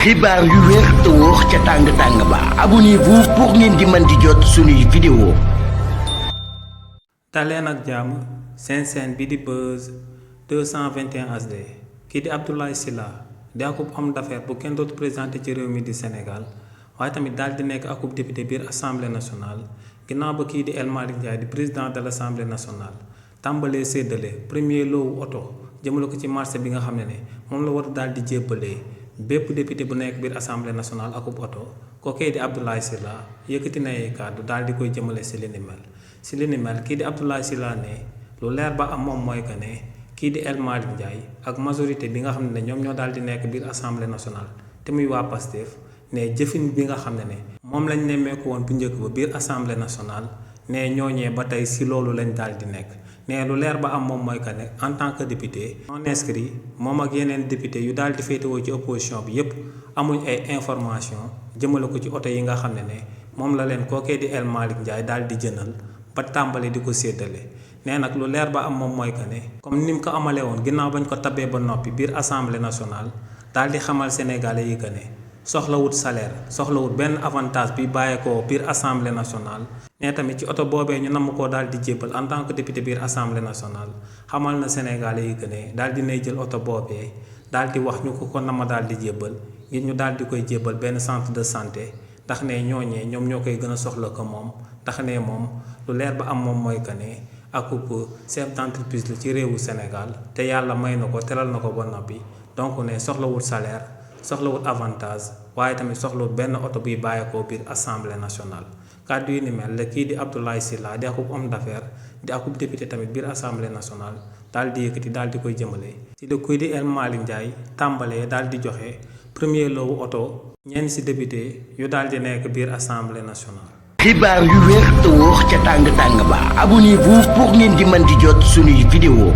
xibaar yu wér te wóor ca tàng ba abonnez-vous pour ngeen di mën di jot suñuy vidéo. daleen ak jàmm seen chaîne bi di Buzz 221 HD kii di Abdoulaye Sylla di akub homme d'affaires bu kenn dootu présenté ci réew mi di Sénégal waaye tamit daal di nekk akub député biir assemblée nationale ginnaaw ba kii di El Malick Ndiaye di président de l' assemblée nationale tàmbalee séddale premier loowu oto jëmale ko ci marché bi nga xam ne moom la war a daal di jébbalee bépp député bu nekk biir assemblée nationale akub oto kookee di Abdoulaye Sylla yëkkati na ay kàddu daal di koy jëmale si li ni mel kii di Abdoulaye Sylla ne lu leer ba am moom mooy que ne kii di El Malick Ndiaye ak majorité bi nga xam ne ñoom ñoo daal di nekk biir assemblée nationale te muy waa Pastef ne jëfin bi nga xam ne moom lañ nemmeeku woon bu njëkk ba biir assemblée nationale ne ñooñee ba tey si loolu lañ daal di nekk ne lu leer ba am moom mooy que ne en tant que député non inscrit moom ak yeneen député yu daal di féetewoo ci opposition bi yépp amuñ ay information jëmale ko ci oto yi nga xam ne moom la leen kookee di El Malick Ndiaye daal di jënal ba tàmbali di ko séddale nee nag lu leer ba am moom mooy que ne comme ni mu ko amalee woon ginnaaw bañ ko tabee ba noppi biir assemblée nationale daal di xamal sénégalais yi que ne soxlawut salaire soxlawut benn avantage bi bàyyeekoo biir assemblée nationale ne tamit ci oto boobee ñu namm koo daal di jébbal en tant que député biir assemblée nationale xamal na sénégalais yi que ne daal di nay jël oto boobee daal di wax ñu ko nama daal di jébbal ngir ñu daal di koy jébbal benn centre de santé ndax ne ñooñee ñoom ñoo koy gën a soxla ko moom ndax ne moom lu leer ba am moom mooy que ne akub chef d'entreprise la ci réewu Sénégal te yàlla may na ko teral na ko ba noppi donc ne soxlawut salaire soxlawut avantage waaye tamit soxlawut benn oto buy bàyyeekoo biir assemblée nationale kàddu yi ni mel la kii di Abdoulaye Sylla di akub homme d'affaires di akub député tamit biir assemblée nationale daal di yëkkati daal di koy jëmale ci la kuy di El Malick Ndiaye tàmbalee daal di joxe premier loowu oto ñenn si député yu daal di nekk biir assemblée nationale. xibaar yu wér te wóor ca tàng ba abonnez-vous pour ngeen di mën di jot suñuy vidéo.